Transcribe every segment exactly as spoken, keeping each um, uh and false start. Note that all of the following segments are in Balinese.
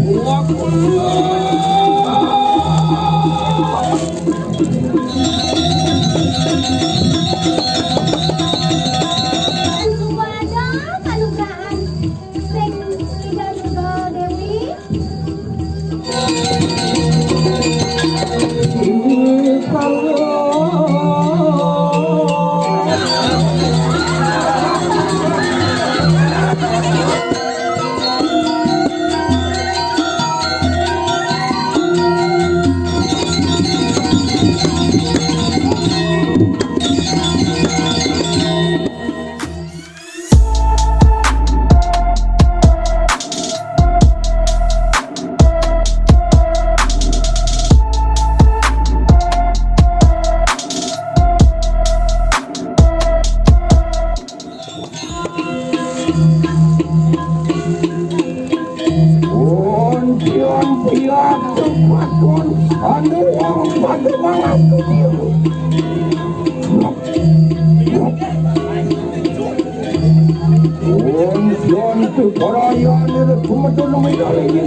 Suwada kanugrahan sing Ida Durga Dewi. Undian piatu paton anu wong pada mangaku dia. Undian tu parayane kumedun medale ini.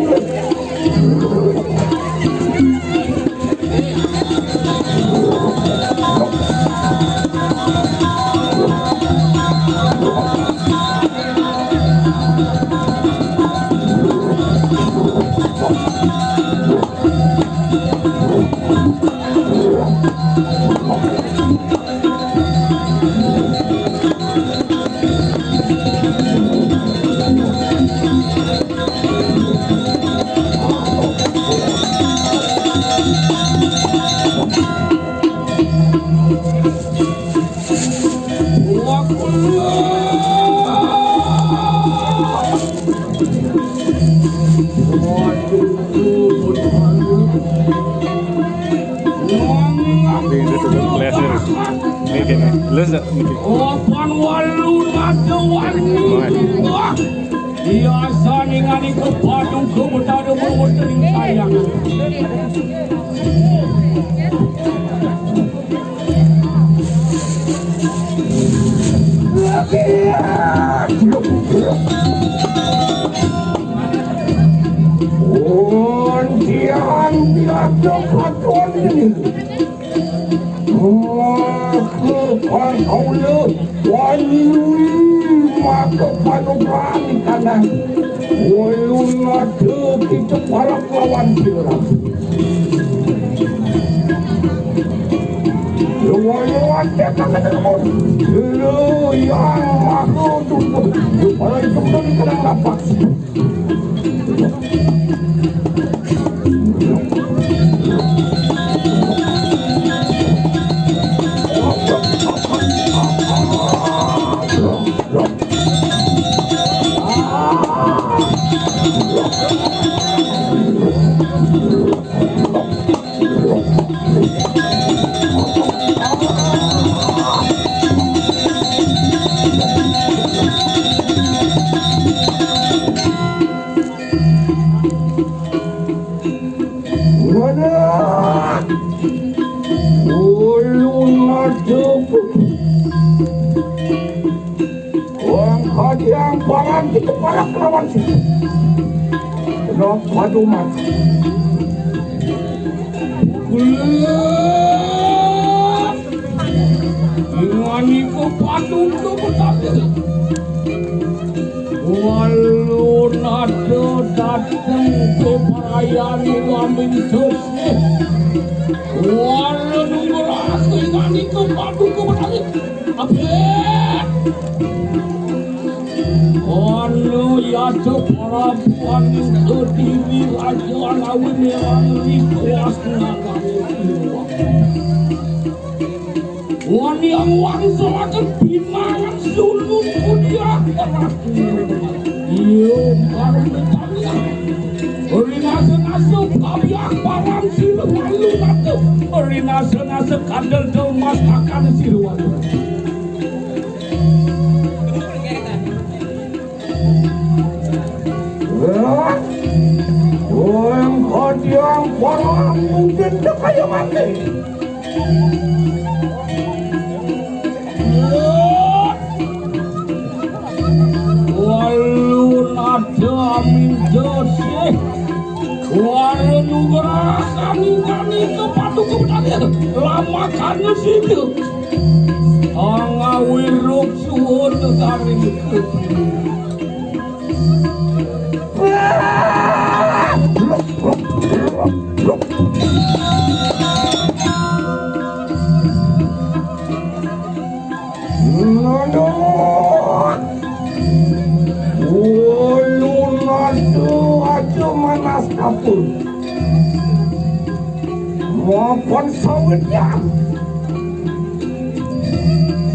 Niki, niki, niki. Opan walu nada wani. Iya saning ani kepadu kebetadu berwetering sayang. Undian biasa paton ini. Aku pangkaula wani maka panugrahan tanah. Ulun ada kita parak lawan sira. Lawan lawan kita ketemu. Lu yang maha untuk para itu pun kena dapat. Ulun madep. Wong kadiang paran kita parak lawan sini. Kenapa dumat? Dengan iku patungku betapis. Walu nada dateng ke parayani wamin dosa. Walu nunggu rasa dengan iku patungku betapis. Abet. Ana yata Prabu Aning Kediri Raja Alawin Elang Rikuas Nangani Siluang. Wani ang wangsul akan pinangan sulung kudiah Prabu. Iyo, baru bertanya. Rinasa-nasa kabiak paran siluang lunata. Rinasa-nasa kadal delmas akan siluang. Wah, wong kodiang parang mungkin dekaya mati. Walu nada minjosih. Ningkani kepaduka betara lamakana sida. Angawiruk suud karing kediri. Nanduk. Ulun atu aja manas kapur. Mapan sawitnya.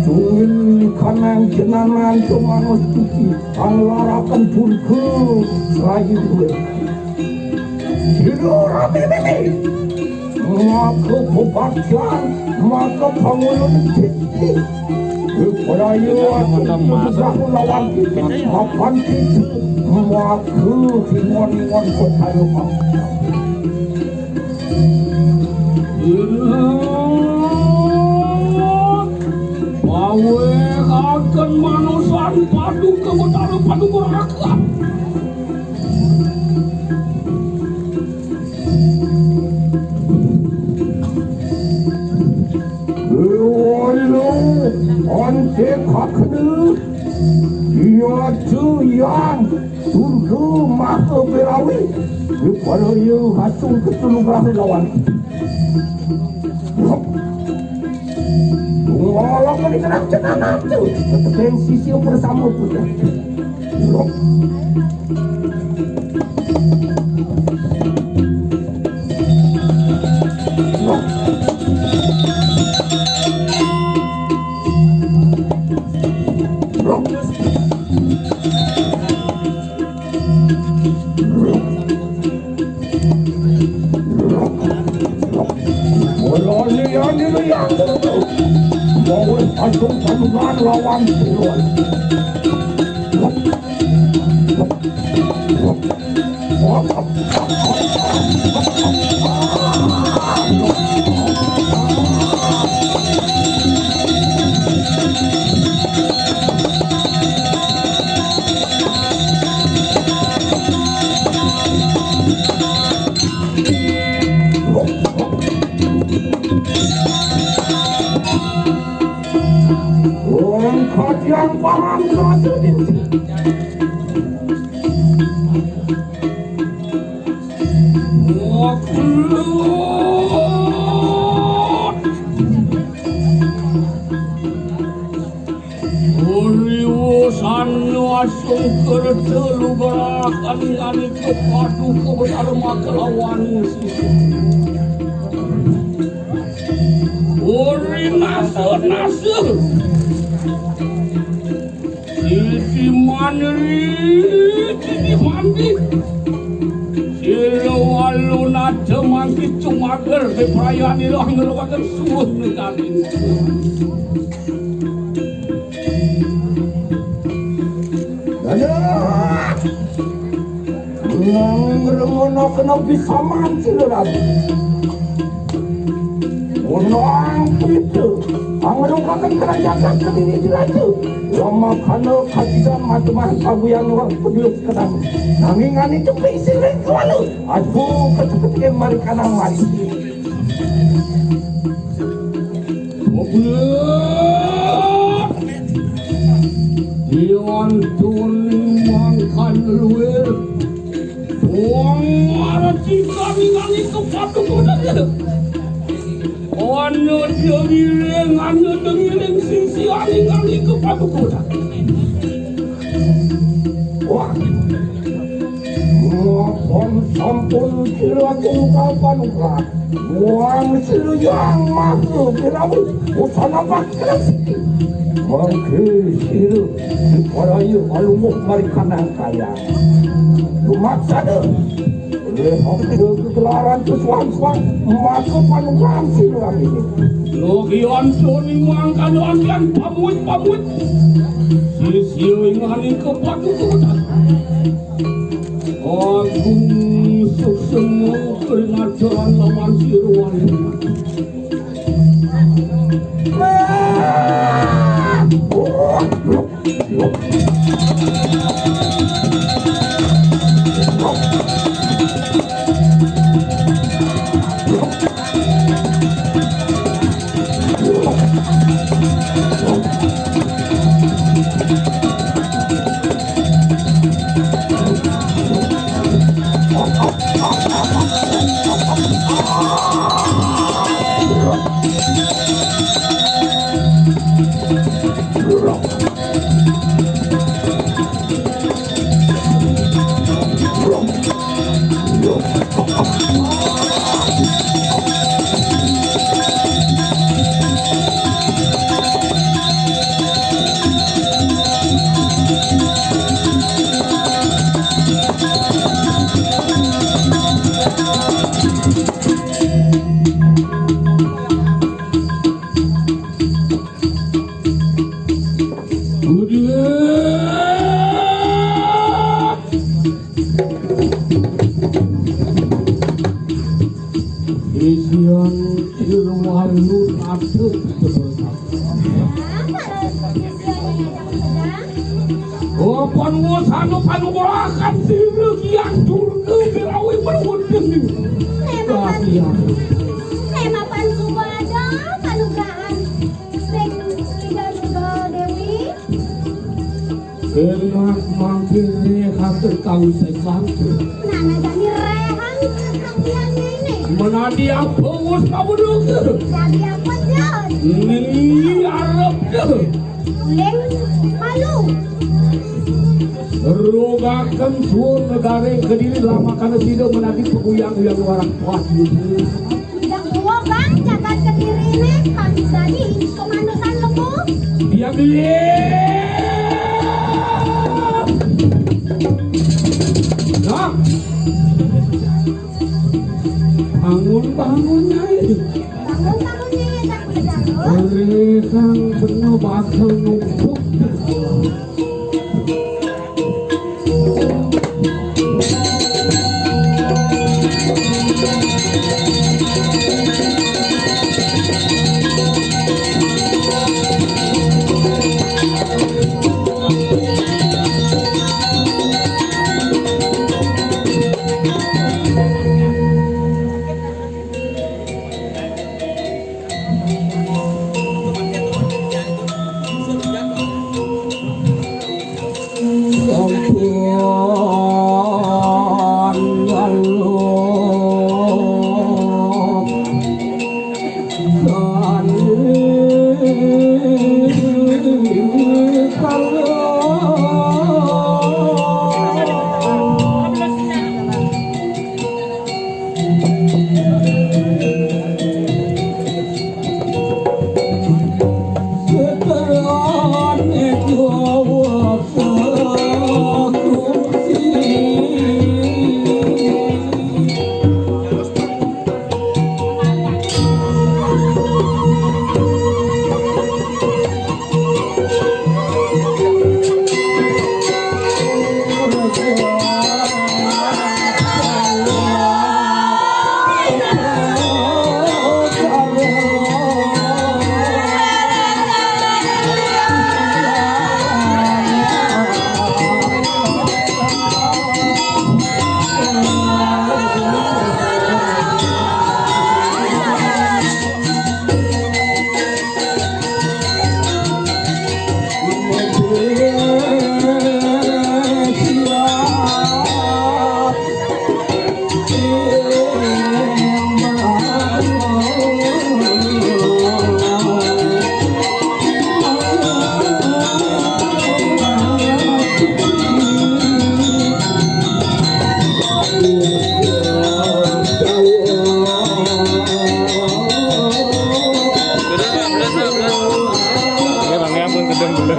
Tungil kanang jenanan tumanus tuki. Anglarakan purga. Selayu. Sira rame-rame. Maka bebaktian, maka pangulun tinggi. Upaya aku lawan kita, mapan kita, maka ingon-ingon percaya. Pawéhaken manusan paduka betara paduka rakyat. Ante kakene, iya tu yang Durga Maha Berawi, diperaya hasung ketulugraha lawan. Walaupun dikenal cenana tu, tetep sisi bersama tu ya. Mulane ya dhewe ya. Mau adu tandingan lawan Sirwan. Orang kajang paham rasa diri. Uriwusan nuasung kerta lugrakan ngani kepadu kebenar makelawan sisi. Uri nasa-nasa. Sisi manri, sisi mandi. Sira walu nada mangki cumager beprayani roh ngeluaken suwun negari. Dadah. Nanging remono kena bisa manci lho. Ono angkit. Angrukaken kerajaan kediri dilaju. Lama kana kajisan matemah kaguyan wak pedulus kenang. Nanging ani cepik siring kewala. Aduh, kecepet mari kanang mari. Diantun mangkan luwir. Wong marang cinta ningali kepadu kuda. Ana dengiring, ana dengiring sisi ningali kepadu kuda. Wah. Mapan sampun kira tungkal panuka. Wang siluyang maha pirawi. Usana bakal siki. Mangke sira diparaya alungguh mari kanang kaya. Lumaksana. Lehok kegelaran kesuang-suang. Maka panuka siluyang ini. Logian soni mangkana antian pamuit-pamuit. Sisi ingani kepatutan. Agung suksema keringajaran lawan siruan. Isian irwalu aduk. Apa isiannya yang sedang? Oh, pangusaha panugrahan sira kian durga birawi berwudeng. Semapan, semapan suwada panugrahan sing tidak juga Dewi. Enak mangkir rehang tahu sesuatu. Nana jani rehang kekalian ini. Menadi apa wis kabuduka? Jadi apa jan? Ni arep dah. Uling malu. Rogaken suwun negare Kediri lamakana sida menadi peguyang-guyang warang puas. Tidak tua, Bang, jagat Kediri ne, pagi tadi komandosan lembu. Dia beli. Nah. Bangun, bangun, Nyai. Bangun, bangun, Nyai, tak berjalan. Ore kang bener bakal numpuk. Oke, Bang, ya, pun gedeng bener.